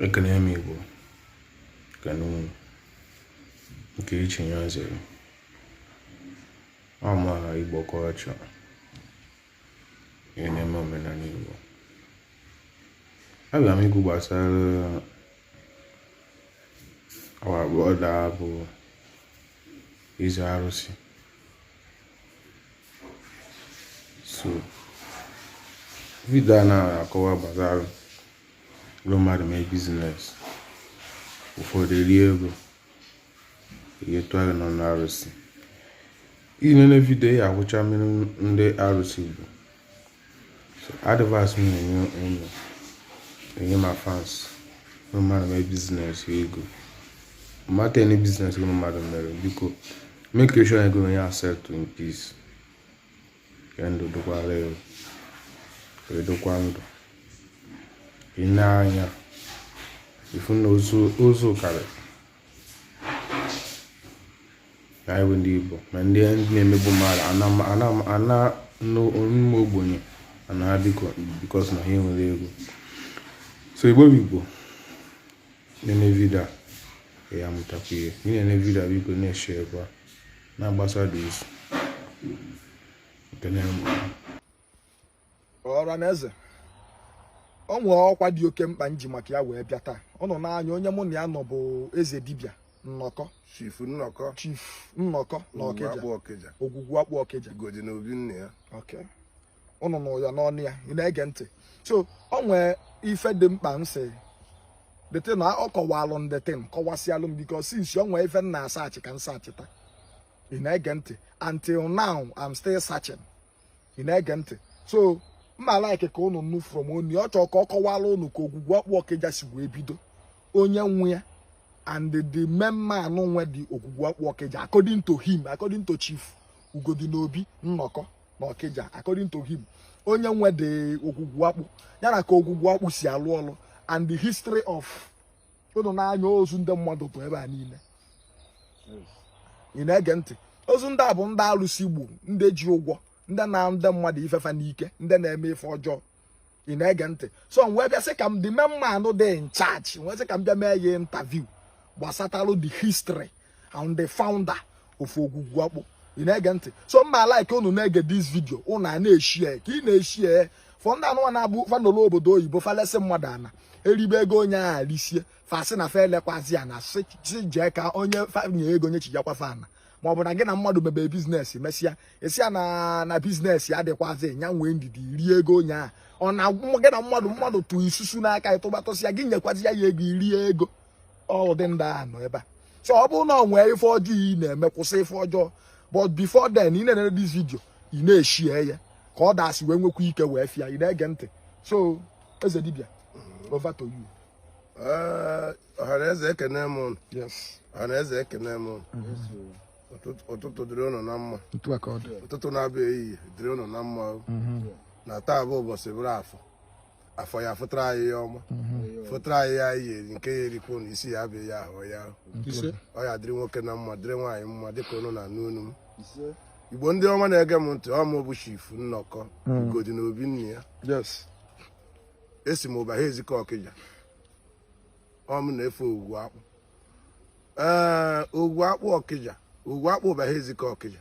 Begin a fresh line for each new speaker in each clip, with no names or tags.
Ekene m Igbo, kene unu, nke iche ya zere. Ọ ma Igbo culture, ihe na-eme omenala Igbo. Abịa m ikwu gbasara our brother bụ Eze Arụsị. So, video a na-akọwa gbasara ụlọ mmadụ mee business, ụfọdụ erie ego, ihe tụgharị nọ n'arụsị. Ị nene video ya agwụcha mmiri ndị arụsị bụ. So advice m na-enye unu, enye ma fans, ụlọ mmadụ mee business ego. No matter any business ụlọ mmadụ mere, biko make sure ego ya settle in peace. Ka ndụ dịkwara ego, ka edokwa ndụ. Ị na-anya ifu na ozu ozu karịrị na anyị bụ ndị Igbo ma ndị na-emegbu mmadụ ana n'ụmụ ogbenye ana ha biko because na ha enwere ego. So Igbo bụ Igbo, na-ene video a ya amụtakwa ihe. Ị na-ene video a, biko na-eshare kwa, na-agbasa dị ozi. Ekene m.
Ọra na eze, o nwee ọkwa dị oke mkpa nji maka ya wee bịa taa. Ọ nọ n'anya onye mụ na ya nọ bụ eze dibịa Nnọkọ.
Chief Nnọkọ.
Chief Nnọkọ na
Ọkịja.
Ọkịja.
Ọkịja.
Ogwugwu Akpụ Ọkịja.
Ugodi na obi nna ya.
Okay, ụnụ nụ ya n'ọnụ ya. Ị na-ege ntị? So o nwee ife dị mkpa m sị the thing na ọ kọwalụ m, the thing kọwasịalụ m, because since o nwee ife m na-asearch ka m searchịta. Ị na-ege ntị? Until now I'm still searching. Ị na-ege ntị? So mma like ka unu nụ from onu ọ chọrọ ka ọ kọwara unu ka Ogwugwu Akpụ Ọkịja si wee bido, onye nwe ya and the main man nwe the Ogwugwu Akpụ Ọkịja, according to him, according to Chief Ugodi n'Obi Nnọkọ na Ọkịja, according to him, onye nwe the Ogwugwu Akpụ ya na ka Ogwugwu Akpụ si alụ ọlụ and the history of unu n'anya ozu ndị mmadụ bụ ebe a niile. Ị na-ege ntị? Ozu ndị a bụ ndị alụsị gbu, ndị ji ụgwọ, ndị na ndị mmadụ ifefa n'ike, ndị na-eme ife ọjọọ. Ị na-ege ntị? So m wee bịa sị ka m the main man dị in charge, wee sị ka m bịa mee ya interview gbasatalụ the history and the founder of Ogwugwu Akpụ. Ị na-ege ntị? So mma like unu na-ege this video, unu a na-eshie ka ị na-eshie fọ ndị anụnwa na-abụ fanolo obodo oyibo, falesị mmadụ ana eribe ego onye ahụ risie, fasị na fa elekwazi ya na sị jee ka onye fa nye ego onye chijakwa fa ana, ma ọ bụ na gị na mmadụ mebe business, mesịa esi ya na business ya adịkwazi ya, nwee ndidi rie ego onye ahụ. Ọ na gị na mmadụ tụ isusu n'aka, ịtụbatụsị ya, gị nyekwazi ya ego, irie ego. Ọ ụdị ndị ahụ nọ ebe a. So ọ bụrụ na ọ nwee ife ọjọọ ị na-eme, kwụsị ife ọjọọ. But before then, ị na-enere this video, ị na-eshie ya ka ọ dasị wee nwekwa ike wee fịa. Ị na-ege ntị? So eze dibịa, over to you.
Ee, ọhaneze, ekene m unu.
Yes.
Ọhaneze, ekene m unu. Ụtụtụ dịrị unu na mma.
Otu a ka ọ dị.
Ụtụtụ na-abịa, ehihie dịrị unu na mma o. Na taa bụ ụbọchị bụrụ afọ, afọ ya fụtara anyị ya ọma, fụtara anyị ya anyị eri nke ya erikwa unu isi ya abịa ya ahụ ya. Ọ ya dịrị nwoke na mma, dịrị nwaanyị mma, dịka unu na-anụ unu m. Igbo ndị ọma na-ege m ntị, ọ mụ bụ Chief Nnọkọ, Ugodi na obi nna ya. Esi m ụba ha ezikọ Ọkịja. Ọ m na-efe Ogwugwu Akpụ. Ee, Ogwugwu Akpụ Ọkịja, Ogwugwu Akpụ ụba ha ezikọ Ọkịja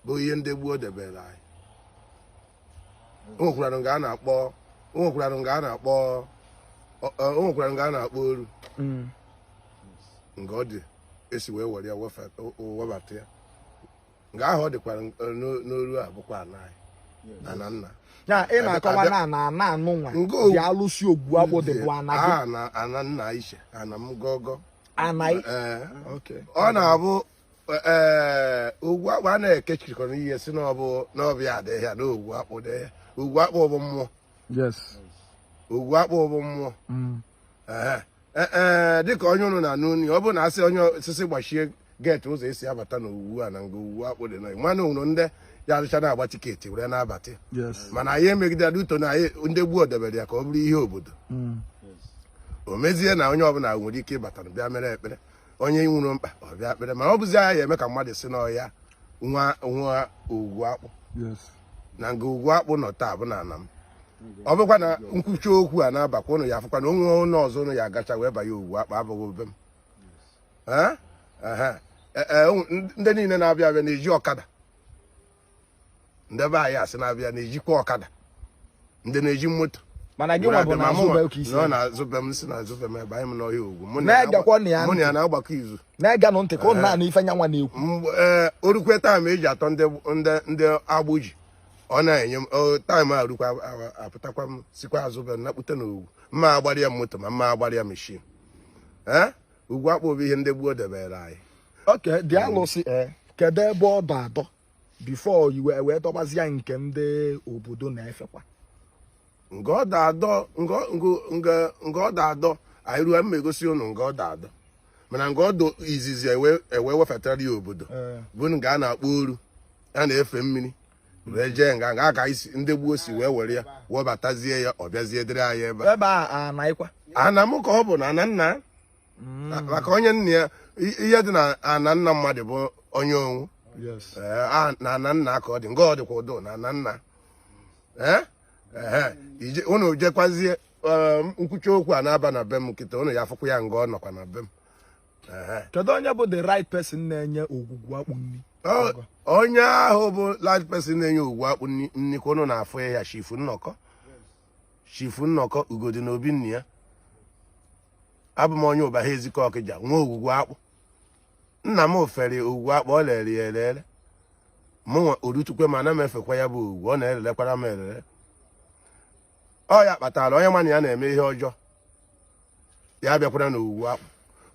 bụ ihe ndị gboo debere anyị. O nwekwara nga a na-akpọ, o nwekwara nga a na-akpọ, o nwekwara nga a na-akpọ oru nga ọ dị esi wee were ya webata ya nga ahụ. Ọ dịkwara n'oru a bụkwa ana anyị, ana nna.
Ya ị na-akọwa na ana ana anụ nwa dị alụsị Ogwu Akpụ dị bụ ana gị?
Ana ana nna iche, ana m gọgọ.
Ana ị?
Ee.
Okay.
Ọ na-abụ, ee, Ogwu Akpụ a na-ekechirikọ ihe si na ọbụ na ọbịa adịghị ya na Ogwu Akpụ dị ya. Ogwu Akpụ bụ mmụọ. Ogwu Akpụ bụ mmụọ. Ee, ee, dịka onye ụnụ na-anụ unu, ọ bụrụ na asị onye osisi gbachie gate ụzọ esi abata n'Owuwu a na nga Owuwu Akpụ dị na nwanne ụnụ, ndị ya arụcha na-agba ticket were na-abata. Mana anyị emegidere uto na anyị ndị gboo debere ya ka ọ bụrụ ihe obodo. O mezie na onye ọbụla nwere ike ịbata na bịa mere ekpere, onye nwere mkpa ọ bịa kpere. Mana ọ bụzi ya ya eme ka mmadụ si n'ọhịa nwa nwa Ogwugwu Akpụ na nga Ogwugwu Akpụ nọ taa bụ na ana m. Ọ bụkwa na nkwuchi okwu a na-abakwa ụnụ ya afụkwa na onwe ụlọ ọzọ ụnụ ya agacha wee banye Ogwugwu Akpụ abụghị be m. Eh? Ehe. E, ndị niile na-abịa abịa na-eji ọkada, ndị be anyị asị na-abịa na-ejikwa ọkada, ndị na-eji moto.
Mana gị nwa bụ na azụ be ka isi
nọ na-azụ be m, si na-azụ be m ebe anyị m n'ọhịa Ogwu. Mụ na ya
Na-egekwa na ya
mụ na ya
ntị.
na-agbakọ izu.
Na-egenụ ntị ka ụnụ na-anụ ife nyanwa na-ekwu.
Mgbe ee orukwe time eji atọ ndị agbụ ji, ọ na-enye m time a rukwa, apụtakwa m, sikwa azụ be m nakpute n'Ogwu. Mma agbara ya moto ma mma agbara ya machine. Ee, Ugwu Akpụ bụ ihe ndị gboo debere anyị.
Okay, dị alụsị, ee, kedu ebe ọ dọ adọ before iwe wee dọbazie nke ndị obodo na-efekwa?
Nga ọ da adọ, nga ọ da adọ, anyị ruo mma egosi ụnụ nga ọ da adọ. Mana nga ọ dọ izizi ewe wefetara ya obodo bụ nga a na-akpọ oru a na-efe mmiri wee jee nga ka isi ndị gboo si wee were ya webatazie ya, ọ bịazie dịrị anyị ebe a.
Ebe a anaghịkwa.
Ana m ka ọ bụ na ana nna, maka onye nna ya, ihe dị na ana nna mmadụ bụ onye onwu. Ee, na ana nna ka ọ dị, nga ọ dịkwa ụdọ na ana nna. Ee, ehe, unu jekwazie, nkwuchi okwu a na-aba na be m nkịta, unu ya afụkwa ya nga ọ nọkwa na be m. Ehe.
Kedu onye bụ the right person na-enye Ogwugwu Akpụ nri?
Onye ahụ bụ right person na-enye Ogwugwu Akpụ nni ka unu na-afụ ya, Chief Nnọkọ, Chief Nnọkọ Ugodi na obi nna ya. Abụ m onye Ụbaha Ezike Ọkịja nwa Ogwugwu Akpụ. Nna m fere Ogwugwu Akpụ, ọ lere ya elele, mụnwa orutukwe ma ana m efekwa ya bụ ogwugwu, ọ na-elelekwara m elele. Ọ ya kpatara onye ma na ya na-eme ihe ọjọọ ya bịakwara n'Ogwugwu Akpụ.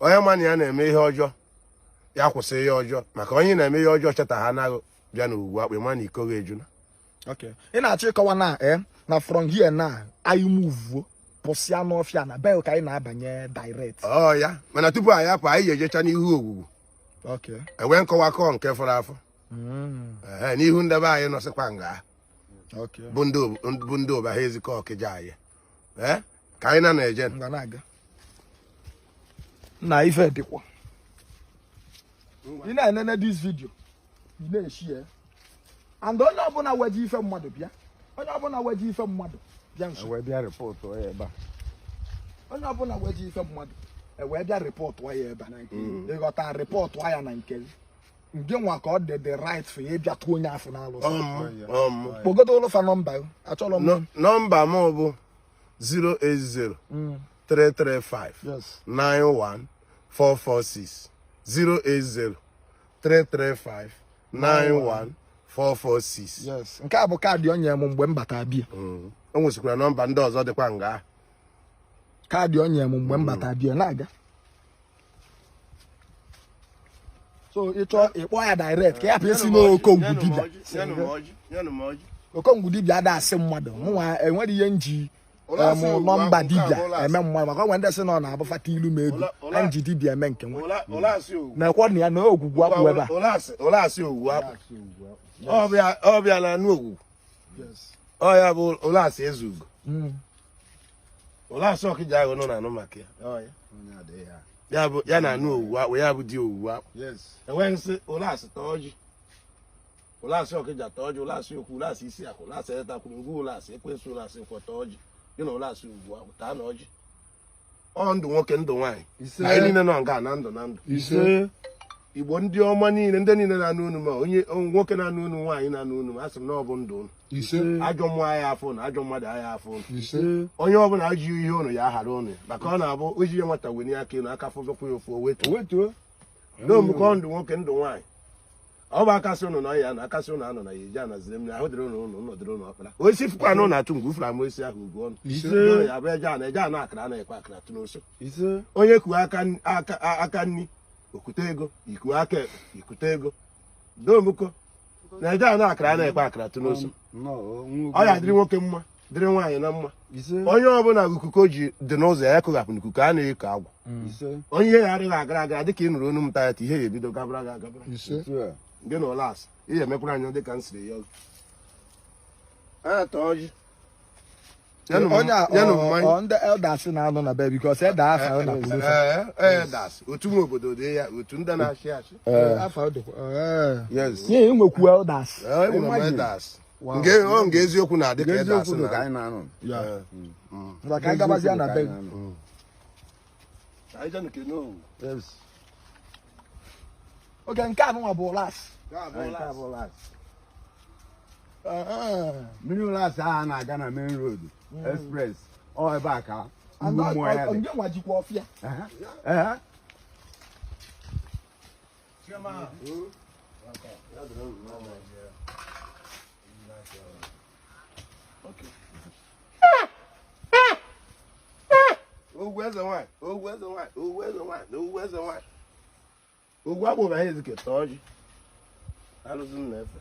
Onye ma na ya na-eme ihe ọjọọ ya kwụsị ihe ọjọọ, maka onye na-eme ihe ọjọọ cheta ha anaghị bịa n'Ogwugwu Akpụ, ma na iko ga-ejuna.
Okay, ị na-achọ ịkọwa na na from here na anyị move pụsịa n'ọfịa na bel ka anyị na-abanye direct?
Ọ ya, mana tupu anyị apụ, anyị ga-ejecha n'ihu ogwugwu. Enwee nkọwakọ nke fọrọ afọ. Ehe, n'ihu ndebe anyị nọsịkwa nga bụ ndị Ụbaha Ezike Ọkịja anyị. Ee, ka anyị na na-eje.
Ngwa, na-aga na ife dịkwa. Ị na-enene this video, ị na-eshi ya, and onye ọbụla weje ife mmadụ bịa, onye ọbụla weje ife mmadụ bịa nso.
Wee bịa report ya ebe a.
Onye ọbụla weje ife mmadụ ewee bịa report ya ebe a, ịghọta? Report ya na nke gị nwa ka ọ dị the right for ya ịbịa tụọ onye afọ n'alụsị. Kpogodo ụlụfa nọmba, achọrọ m.
Nọmba m bụ 080 335 91446, 080 335 91446.
Yes, nke a bụ kaadị o nyere m mgbe m bata bịa.
O nwesikwara nọmba ndị ọzọ dịkwa nga.
Kaadị o nyere m mgbe m bata bịa na-aga, so ịchọ ịkpọ ya direct ka ya pụ esi n'Okongwu dibịa. Okongwu dibịa ada asị mmadụ mụnwa enwere ihe nji nọmba dibịa eme mmadụ, maka onwe ndị sị na ọ na-abụ fata ilu m ego na nji dibịa eme nke nwa na-ekwe na ya na Ogwugwu Akpụ ebe a.
Ụlasị Ogwugwu Akpụ ọbịa na anụ ogwugwu ọ ya bụ ụlasị Ezugo, ụlasị Ọkịja ahụ nọ na-anụ maka ya. Ya bụ ya na anụ Ogwugwu Akpụ, ya bụ di Ogwugwu Akpụ. Enweghị nsị ụlasị taa ọjị, ụlasị Ọkịja taa ọjị, ụlasị okwu, ụlasị isi akụ, ụlasị etakwuru ngwa, ụlasị ekwensu, ụlasị nkwọ taa ọjị gị na ụlasị Ogwugwu Akpụ taa na ọjị. Ọ ndụ nwoke, ndụ nwaanyị, anyị niile nọ nga na ndụ na ndụ. Igbo ndị ọma niile, ndị niile na-anụ unu, ma onye nwoke na-anụ unu, nwaanyị na-anụ unu, ma a sị m na ọ bụ ndụ unu. Ajọ mmụọ agha afọ unu, ajọ mmadụ agha afọ unu. Onye ọbụla ajụ ihe unu ya aghara unu ya, maka ọ na-abụ o ji ya nwata wenye aka elu aka fọzọkwa ya ofu o wetuo n'omukọ. Ndụ nwoke, ndụ nwaanyị, ọ bụ akasị unu na ọya na akasị unu anọ na ya eji anaziri mmiri ahụ dịrị unu, unu ụnụ dịrị unu ọkpara osisi fụkwa na ụnụ atụ ngwu fụrụ ama osisi ahụ ugwu ọnụ ya bụ eje ana eje ana akara anaghịkwa akara tụ n'oso. Onye kuo aka aka aka nni okute ego, ikuo aka ekpe ikute ego dombuko na eje ana akara anaghịkwa akara tụ n'oso. Ọ ya dịrị nwoke mma, dịrị nwaanyị na mma. Onye ọbụla ikuku ji dị n'ụzọ ya ekụghapụ n'ikuku a na-eko agwụ. Onye ihe ya adịghị agara agara, dịka ị nụrụ onu m taa, ya ihe ya ebido gabara gị agabara gị na ụlọ asị ihe emekwara anya dịka m siri ya ata ọjị.
Onye a
Nyenụ mmanya.
Ọ ndị elders na-anọ na be, because elder afa na kwuru.
Ee, elders, otu nwe obodo dị ya, otu ndị na-achị achị.
Afa dịkwa, ee.
Yes.
Nye enwekwu elders.
Ee, enwere m elders. Nke ọ nke eziokwu na-adị ka ede asị
Eziokwu
na
ka anyị na-anọ.
Ya. Ngwa ka anyị gabazie na be gị.
Anyị jenụ kene owu.
Yes.
Oge nke anụnwa bụ las.
Anyị nke a bụ last. Mmiri ụlasị ahụ a na-aga na main road express ọ ebe a ka ndị mmụọ ya dị.
Ndị nwa jikwa ọfịa.
Ehe. Ehe.
Ogwu eze nwanyị, ogwu eze nwanyị, ogwu eze nwanyị, na ogwu eze nwanyị. Ogwu akpụrụ anyị ezike tọọ ji. Alụsị m na-efe.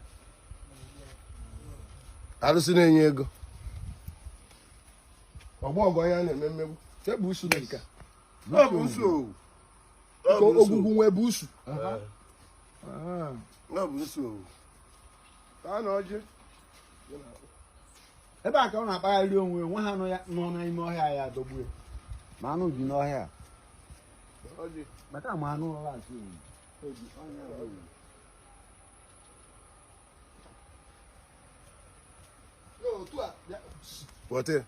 Alụsị na-enye ego. Ọgbọ ọgụ onye a na-eme mmegbu.
Ebu usu na nke a.
Ọ bụ nso owu. Ọ
Ka
bụ nso
ogwugwu nwee bụ usu.
owu. Ọ bụ nso owu. Taa na ọjị.
Ebe a ka ọ na-akpagharị onwe onwe ha nọ nọ n'ime ọhịa ya dọgbu ya. Ma anụ bi n'ọhịa.
Ọjị.
Maka ma anụ ụlasị owu.
Wọte.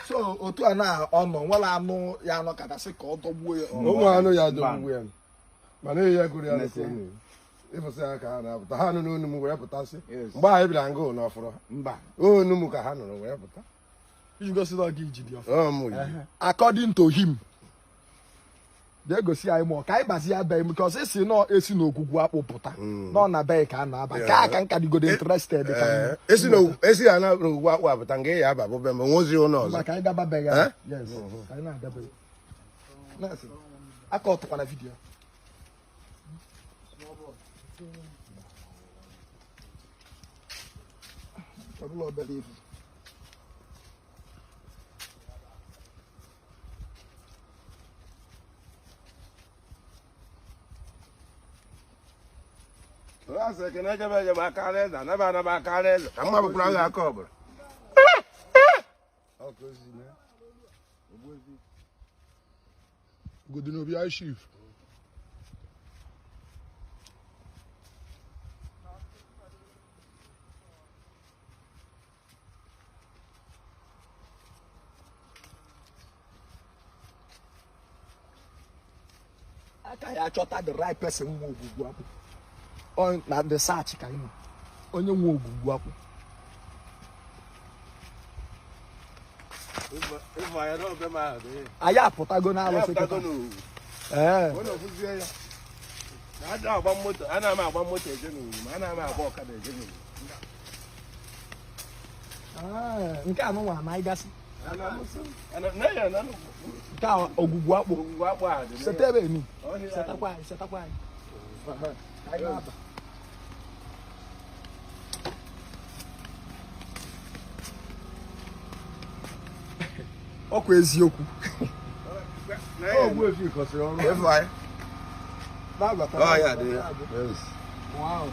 So otu a na ọ nọ nwere anụ ya anọkatasị ka ọ dọgbuo ya.
Ụmụ anụ ya dọgbu ya. Mana eyi ya gụrụ ya n'ụka unu. Ịfụsị ya ka ha na-apụta. Ha nụ n'onu m wee pụtasị.
Yes.
Mgbe anyị bịara ngụ n'ọfụrụ ha.
Mba.
Onu m ka ha nụrụ wee pụta.
Iji gosi na ọ gị ji dị ọfịa.
Ọ mụ yi.
According to him, bịa gosi anyị mụọ ka anyị gbazie be because esi nọ esi n'ogwugwu akpụ pụta nọ na be ka a na-aba ka aka nka dịgodo interested ka m.
Esi na esi ya na ogwu akpụ apụta nga ya aba bụbe ma nwozi ụlọ ọzọ.
Maka anyị gaba be ya.
Eh?
Yes, ka anyị na-agabe ya. Na-asị, aka ọtụkwana vidiyo. Ọ bụla obere ife.
Asị ekene ejebe ejebe akara eze anaba anaba akara eze ka mma bụkwara agha aka ọbụla.
Godinobi high chief. Aka ya achọta the right person nwe ogwugwu akwụ. Ọ na the search ka anyị nọ. Onye nwe ogwugwu akwụ.
Ịfụ anya n'obe m ahụ dị.
Anyị apụtago n'alụsị
Anyị apụtago
kịta.
n'owu.
Ee.
Ọ na-efuzie ya. Na ada agba moto, ana m agba moto eje n'owu, ma ana m agba ọkada eje n'owu.
Ah, nke a nụnwa na anyị gasị.
Ana m sị, ana na ya na
Nke a ogwugwu akpụ.
ogwugwu akpụ ahụ dị.
Sete ebe emi.
Ọhịa.
Setakwa anyị, setakwa anyị. Anyị na-aba. Ọkwa eziokwu.
Na ya
Ogbu efi kọsịrị ọrụ.
Ịfụ anya.
Na-abata.
Ọ ya dị.
Yes.
Wow.